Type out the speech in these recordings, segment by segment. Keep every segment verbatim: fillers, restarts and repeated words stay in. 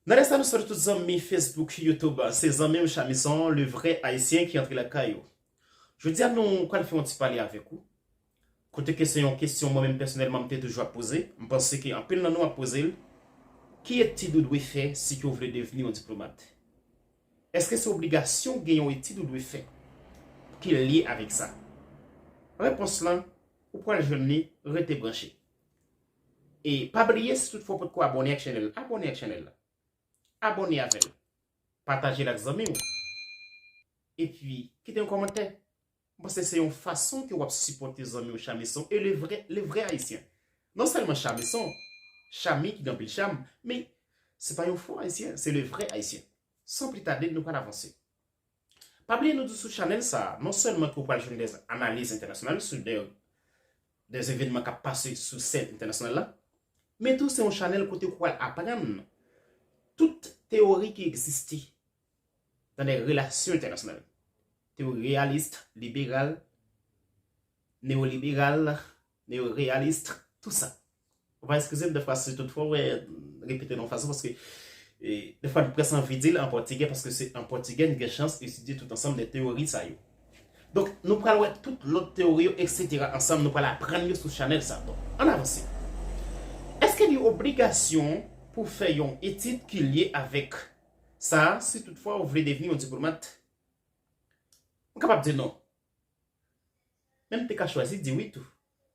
Nan lè sa nou swete tout zanmi Facebook, YouTube, se zanmi w Chamison, le vrai Haïtien ki antre lakay ou. Jodi a nou pral fè yon ti pale avèk ou. Kote ke se yon kesyon mwen menm pèsonèlman m te toujou ap poze, m panse ke anpil nan nou ap poze l, ki etid ou dwe fè si ke w vle devni yon diplomat? Èske se obligasyon gen yon etid ou dwe fè ki lye avèk sa? Repons lan, ou pral jwenn li, rete branche. E pa bliye, si toutfwa w potko abòne ak chanèl, abòne ak chanèl la. Abòne avè l. Pataje l ak zanmi w. Epi, kite yon kòmantè. M panse se yon fason ke w ap sipòte zanmi w Chamison e le vrai, le vrai Haïtien. Non sèlman Chamison, Chami ki gen anpil cham, men se pa yon fo Ayisyen, se le vrai Haïtien. San pli tade, nou pral avanse. Pa bliye nou di sou chanèl sa a, non sèlman ke w pral jwenn des analiz entènasyonal sou des, des evènman k ap pase sou sèn entènasyonal la, men tou se yon chanèl kote w pral aprann tout teyori ki egziste dans les relations internationales. Teyori reyalis, liberal, neyoliberal, neyoreyalis, tou sa. Ou va eskize m, defwa, si toutfwa w wè m repete l yon fason, paske, e, defwa, m prèske anvi di l an pòtigè, paske se an pòtigè n gen chans etidye tout ansanm de teyori sa yo. Donk, nou pral wè tout lòt teyori yo, etsetera, ansanm, nou pral aprann yo sou chanèl sa. Donk, ann avanse. Èske li obligasyon pou fè yon etid ki lye avèk sa, si toutfwa w vle devni yon diplomat? M kapab di non. Men m te ka chwazi di wi tou.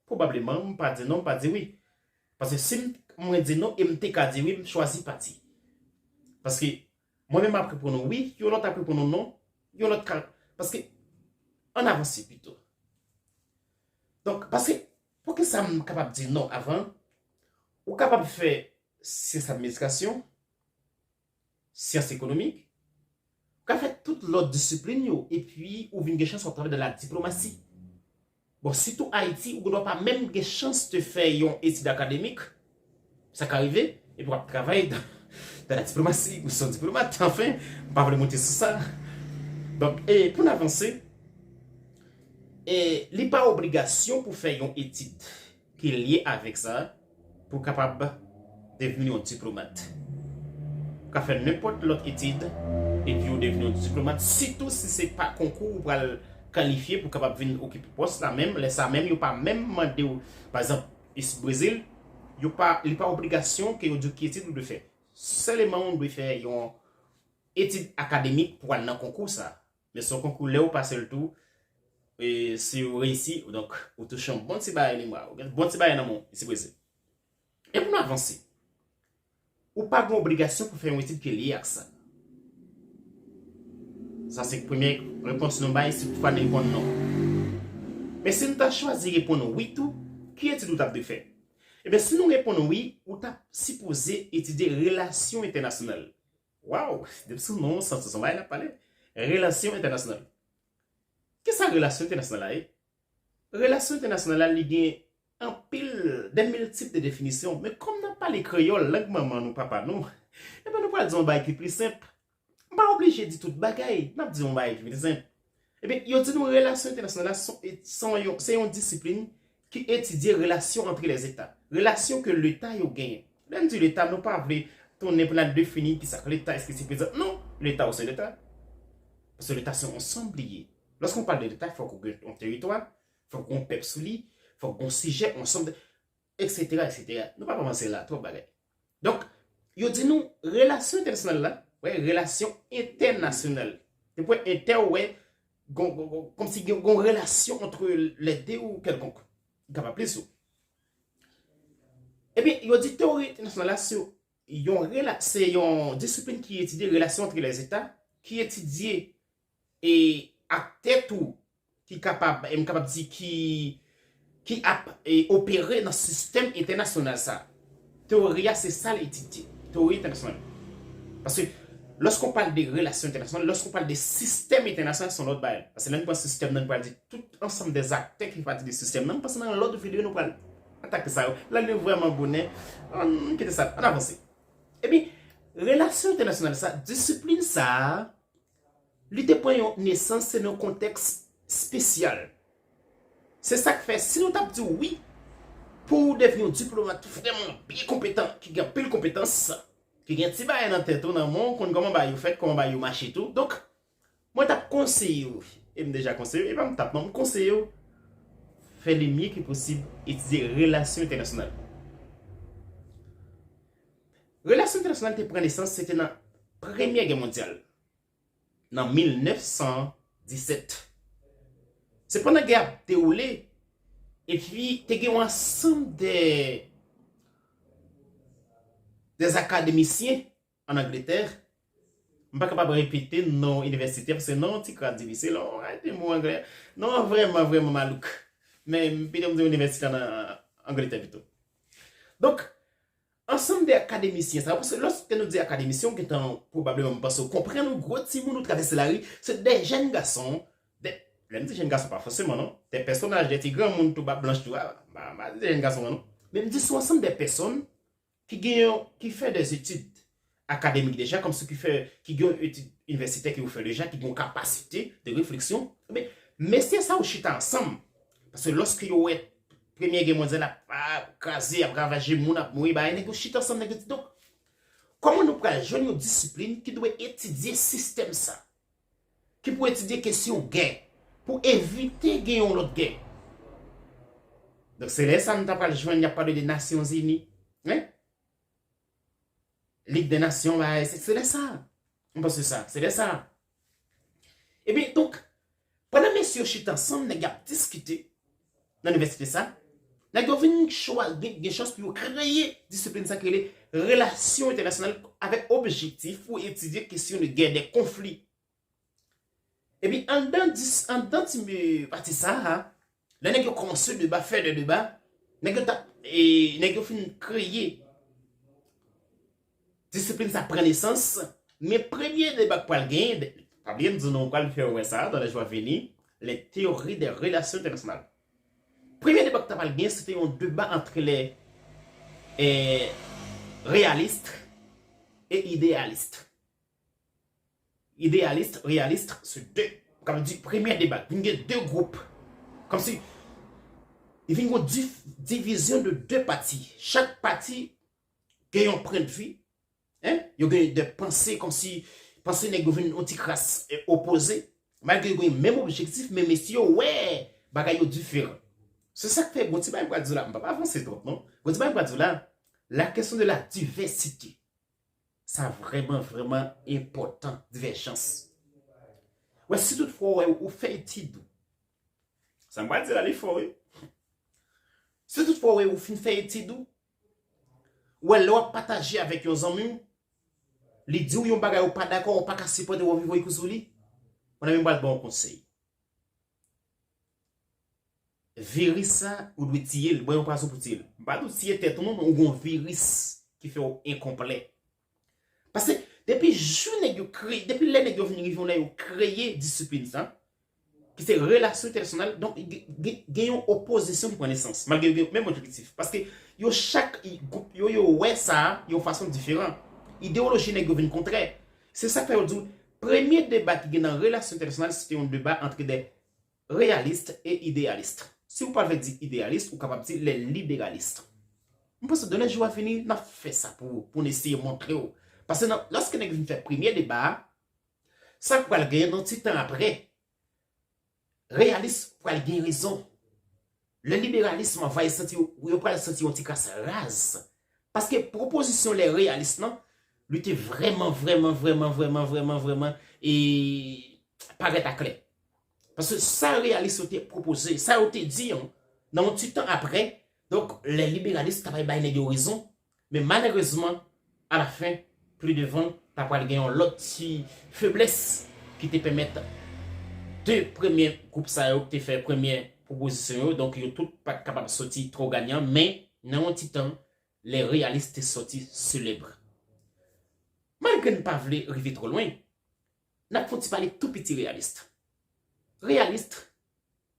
Pwobableman, m pa di non, m pa di wi. Paske si m, mwen di non e m te ka di wi, m chwazi pa di. Paske mwen menm ap reponn ou wi, yon lòt ap reponn ou non, yon lòt ka, paske, ann avanse pito. Donk, paske, poukisa m kapab di non avan? Ou kapab fè syans administrasyon, syans ekonomik, ou ka fè tout lòt disiplin yo, epi ou vin gen chans w ap travay dans la diplomasi. Bon, sitou Ayiti, ou gendwa pa menm gen chans de fè yon etid akademik, sa ka rive, epi w ap travay dans, dans la diplomasi, ou se yon diplomat, anfen, m pa vle monte sou sa. Donk, e pou n avanse, e li pa obligasyon pou fè yon etid ki lye avèk sa, pou w kapab devni yon diplomat. Ou ka fè nenpòt lòt etid, epi w devni yon diplomat, sitou si se pa konkou ou pral kalifye pou w kapab vin okipe pòs la menm, lè sa menm, yo pa menm mande w, pa egzanp, isit Brezil, yo pa, li pa obligasyon ke yo di w ki etid ou dwe fè. Sèlman ou dwe fè yon etid akademik pou al nan konkou sa. Men se yon konkou lè ou pase l tou, e si ou reyisi, donk, ou touche yon bon ti bagay nan men w, ou gen bon ti bagay nan men w, isit Brezil. E pou nou avanse, ou pa gen obligasyon pou fè yon etid ki lye ak sa. Sa se premye repons nou bay, si toutfwa nou reponn non. Men si nou ta chwazi reponn wi tou, ki etid ou t ap dwe fè? Ebyen, si nou reponn wi, ou t ap sipoze etidye relasyon entènasyonal. Waw, depi sou non, w santi se yon bagay n ap pale. Relasyon entènasyonal. Kisa relasyon entènasyonal la ye? Relasyon entènasyonal la, li gen anpil, de miltip de definisyon, men kòm n ap pale kreyòl, lang manman nou, papa nou, ebyen, nou pral di yon bagay ki pli senp. M pa oblije di tout bagay, n ap di yon bagay ki pli senp. Ebyen, yo di nou relasyon entènasyonal la se, se yon, se yon disiplin ki etidye relasyon antre lèzeta. Relasyon ke leta yo genyen. Lè n di leta, nou pa vle tounen pou n al defini kisa k leta, èske se prezidan. Non, leta ou se leta. Paske leta se yon ansanm li ye. Lòske w pale de leta, fòk ou gen yon teritwa, fòk ou gen yon pèp sou li, fòk ou gen yon sijè, yon ansanm de, etsetera, etsetera. Nou pa avanse la, twòp bagay. Donk, yo di nou, relasyon entènasyonal la, wè, relasyon entènasyonal. Depi w entè, ou wè, gon, gon, gon, kòmsi gen, gon relasyon entre les deux ou quelconque. Li kapab plis ou. Ebyen, yo di teyori entènasyonal la, se yon rela-, se yon disiplin ki etidye relasyon antre lèzeta, ki etidye e aktè tou ki kapab, e m kapab di ki, ki ap, e, opere nan sistèm entènasyonal sa. Teyori a se sa l etidye, teyori entènasyonal. Paske lòske w pale de relasyon entènasyonal, lòske w pale de sistèm entènasyonal, se yon lòt bagay. Paske lè n pran sistèm nan, n pral di tout ansanm dè aktè ki fè pati de sistèm nan, m panse nan yon lòt videyo nou pral atake sa yo. La nou vrèman bonè. Ann kite sa, ann avanse. Ebyen, relasyon entènasyonal sa, disiplin sa a, li te pran yon nesans, se nan yon kontèks espesyal. Se sa k fè, si nou t ap di w wi, pou w devni yon diplomat vrèman byen konpetan, ki gen anpil konpetans, ki gen ti bagay nan tèt ou, nan men w, konn kòman bagay yo fèt, kòman bagay yo mache tou. Donk, mwen t ap konseye w, e m deja konseye w, e pa m t ap non, m konseye w, fè le mye ki posib etidye relasyon entènasyonal. Relasyon entènasyonal te pran nesans, se te nan Premyè Gè Mondyal, nan mil nèf san disèt. Se pandan gè a ap dewoule, epi te gen yon ansanm de, de akademisyen ann Angletè. M pa kapab repete non inivèsite, paske non ti kras difisil, oh, ay, de mo anglè. Non an vrèman, vrèman malouk. Men, m pito m di inivèsite ann Angletè pito. Donk, ansanm de akademisyen sa yo, paske lòske nou di akademisyen, ou gentan pwobableman, m panse w konprann, ou gwo timoun, ou travèse lari, se de jèn gason, de, lè m di jèn gason, pa fòseman, non, de pèsonaj, de ti granmoun tou, bab blanch tou, a, m pa, m pa di de jèn gason, non. Men m di se yon ansanm de pèsonn ki gen yon, ki fè de etid akademik deja, kòmsi ki fè, ki gen yon etid inivèsitè ke yo fè deja, ki gen yon kapasite de refleksyon. Ebyen, mesye sa yo chita ansanm. Paske lòske yo wè Premye Gè Mondyal ap, ap kraze, ap ravaje moun, ap mouri, bagay, nèg yo chita ansanm, nèg yo di, donk, kòman nou pral jwenn yon disiplin ki dwe etidye sistèm sa? Ki pou etidye kesyon gè, pou evite gen yon lòt gè. Donk, se lè sa nou ta pral jwenn, y ap pale de Nasyonzini, hein? Lig dè Nasyon, bagay, se, se lè sa. M panse sa, se lè sa. Ebyen, donk, pandan mesye yo chita ansanm, nèg y ap diskite nan inivèsite sa, nèg yo vin chwa-, gen, gen chans pou yo kreye disiplin sa ki rele relasyon entènasyonal avèk objektif pou etidye kesyon de gè, de konfli. Epi anndan dis-, anndan ti, eh, pati sa a, lè nèg yo kòmanse deba, fè de deba, nèg yo t ap, e, nèg yo fin kreye disiplin sa pran nesans, men premye deba k pral genyen, pa bliye m di nou, m pral fè wè sa dans les jours à venir, les théories des relations internationales. Premye deba k ta pral genyen, se te yon deba ant les, eh, réalistes et idéalistes. Idéaliste, réaliste, se de, kòm di, premye deba, vin gen de gwoup. Kòmsi, li vin gen di-, divizyon de de pati. Chak pati gen yon pwennvi, hein? Yo gen de panse, kòmsi panse nèg yo vin yon ti kras, eh, opoze. Malgre yo gen menm objektif, men mesye yo wè bagay yo diferan. Se sa k fè, gon ti bagay m pral di w la, m p ap avanse twòp, non. Gon ti bagay m pral di w la, la question de la diversité. Sa vrèman, vrèman enpòtan, divèjans. Wè, si toutfwa w wè ou fè etid ou, sa m pral di la, li fò, wi. Si toutfwa w wè ou fin fè etid ou, ou wè lè w ap pataje avèk yon zanmi w, li di w yon bagay ou pa dakò, ou pa ka sipòte, w anvi voye kou sou li, mezanmi, m pral ba w yon konsèy. Viris sa, ou dwe tiye l, bwè yon pwazon pou tiye l. M pa di w tiye tèt ou non, men ou gen yon viris ki fè w enkonplè. Paske depi jou nèg yo kreye, depi lè nèg yo vin rive yon lè yo kreye disiplin sa, ki se relasyon entènasyonal, donk gen, gen, gen yon opozisyon ki pran nesans, malgre yo gen menm objektif. Paske yo chak, gwoup yo, yo wè sa yon fason diferan. Idewoloji nèg yo vin kontrè. Se sa k fè yo di w, premye deba ki gen nan relasyon entènasyonal, se te yon deba ant de réalistes et idéalistes. Si w pa vle di ideyalis, ou kapab di les libéralistes. M panse dans les jours à venir, n ap fè sa pou, pou n eseye montre w. Paske nan, lòske nèg vin fè premye deba a, sa k pral genyen nan ti tan apre, reyalis pral gen rezon. Le libéralisme va santi, yo pral santi yon ti kras raz. Paske pwopozisyon les réalistes nan, li te vrèman, vrèman, vrèman, vrèman, vrèman, vrèman, e parèt aklè. Paske sa reyalis yo te pwopoze, sa yo te di an, nan yon ti tan apre, donk, les libéralistes ta pral bay nèg yo rezon, men malerezman, alafen, pli devan, ta pral gen yon lòt ti feblès ki te pèmèt de premye gwoup sa yo ki te fè premye pwopozisyon yo, donk yo tout pa t kapab soti twò ganyan, men nan yon ti tan, les réalistes te soti selèb. Malgre n pa vle rive twò lwen, n ap fè yon ti pale tou piti reyalis. Reyalis,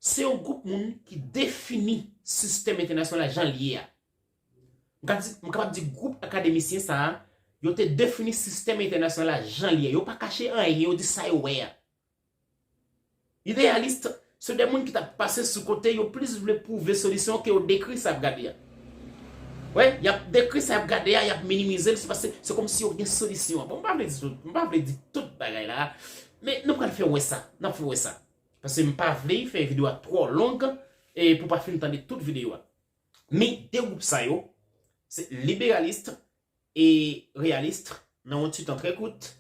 se yon gwoup moun ki defini sistèm entènasyonal la jan l ye a. M ka di, m kapab di gwoup akademisyen sa a, yo te defini sistèm entènasyonal la jan l ye a. Yo pa kache anyen, yo di sa yo wè a. Ideyalis, se de moun ki t ap pase sou kote, yo plis vle pwouve solisyon ke yo dekri sa y ap gade a. Wè, y ap dekri sa y ap gade a, y ap minimize l, se paske se kòmsi yo gen solisyon an. Bon, m pa vle di tout, m pa vle di tout bagay la, men nou pral fè wè sa, n ap fè wè sa. Paske m pa vle fè videyo a twò long, e pou pa fin tande tout videyo a. Men de gwoup sa yo, se liberalis e reyalis, nan yon ti tan trè kout,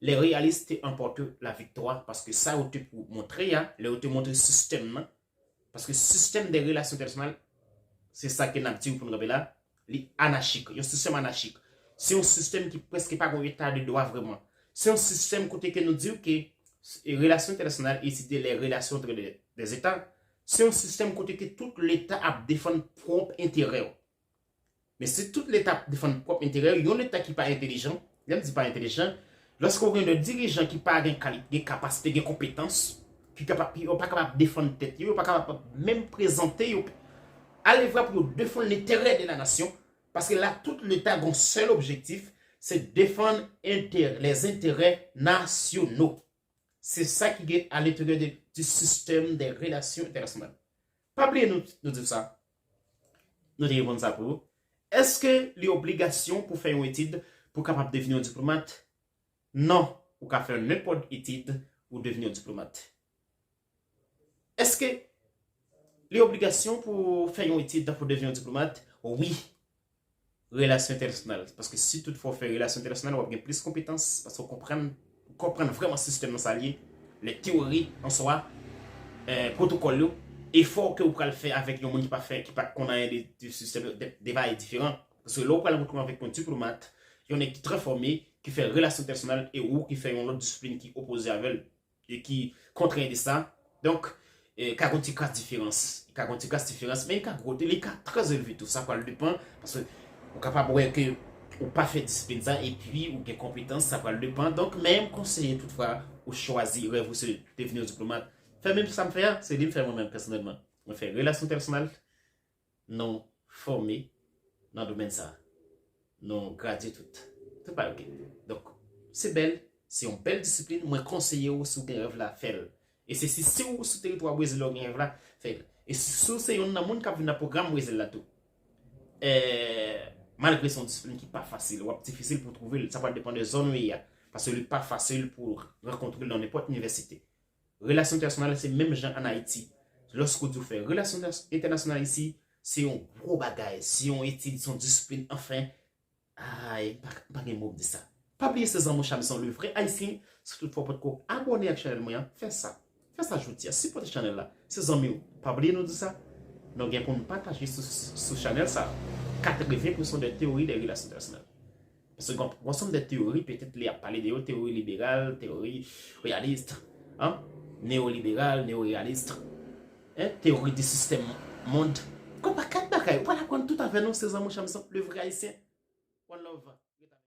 les réalistes te emportent la victoire, paske sa yo te pou montre a, lè yo te montre sistèm nan, paske sistèm de relasyon entènasyonal, se sa ke n ap di w pou n kanpe la, li anachik, yon sistèm anachik. Se yon sistèm ki prèske pa gen eta de dwa vrèman. Se yon sistèm kote ke nou di w ke relasyon entènasyonal, etid de les relations entre des, des États, se yon sistèm kote ke tout leta ap defann pwòp enterè yo. Men si tout leta ap defann pwòp enterè yo, yon leta ki pa entelijan, lè m di pa entelijan, lòske w gen de dirijan ki pa gen kalite, gen kapasite, gen konpetans, ki kapa, yo pa kapab defann tèt yo, yo pa kapab menm prezante yo, alevwa pou yo defann lenterè de la nasyon, paske la tout leta gen yon sèl objektif, se defann enterè, les intérêts nationaux. Se sa ki gen à l'intérieur de, du système des relations internationales. Pa bliye nou, nou di sa. Nou te reponn sa pou ou. Èske li obligasyon pou fè yon etid pou kapab devni yon diplomat? Non, ou ka fè nenpòt etid ou devni yon diplomat. Èske li obligasyon pou fè yon etid pou devni yon diplomat? Wi. Relasyon entènasyonal. Paske si toutfwa w fè relasyon entènasyonal, w ap gen plis konpetans, paske w konprann, w konprann vrèman sistèm nan sa l ye, les théories en soi, eh, pwotokòl yo, efò ke w pral fè avèk yon moun ki pa fè, ki pa konn anyen de, de sistèm yo, de, de bagay diferan. Paske lè w pral retwouve avèk yon diplomat, yon nèg ki trè fòme, ki fè relasyon entènasyonal, e ou ki fè yon lòt disiplin ki opoze avè l, e ki kontrè de sa. Donk, eh, ka gon ti kras diferans. Ka gon ti kras diferans, men li ka gwo, li ka trè elve tou. Sa pral depann, paske ou kapab wè ke ou pa fè disiplin sa, epi ou gen konpetans, sa pral depann. Donk, men m konseye toutfwa ou chwazi rèv ou se devni yon diplomat. Fè menm sa m fè a, se li m fè mwen menm pèsonèlman. Mwen fè relasyon entènasyonal, nou fòme nan domèn sa. Nou gradye tout. Tout bagay oke. Donk, se bèl, se yon bèl disiplin, mwen konseye w si w gen rèv la, fè l. E se si, si w sou teritwa Brezil la w gen rèv la, fè l. E si, si w se youn nan moun k ap vin nan pwogram Brezil la tou. Eh, malgre se yon disiplin ki pa fasil, w ap difisil pou w twouve l, sa pral depann de zòn ou ye a. Paske li pa fasil pou w rankontre l nan nenpòt inivèsite. Relasyon entènasyonal se menm jan ann Ayiti. Lòske w di w fè relasyon entènasyonal isi, se yon gwo bagay, se yon etid, se yon disiplin, anfen. Ay, m pa, m pa gen mo pou di sa. Pa bliye se zanmi w Chamison, le vrai haïtien, si toutfwa w potko abòne ak chanèl mwen an, fè sa. Fè sa jodi a, sipòte chanèl la. Se zanmi w. Pa bliye nou di sa. Nou gen pou n pataje sou, sou chanèl sa. Katreven pousan de théorie des relations internationales. Paske gon, gon ansanm de teyori, petèt li ap pale de yo, teyori liberal, teyori reyalis, hein? Neyoliberal, neoreyalis, hein? Teyori de sistèm mond. Gon pakèt bagay. Ou pral aprann tout avè nou, se zanmi w Chamison, le vrai haïtien. One love.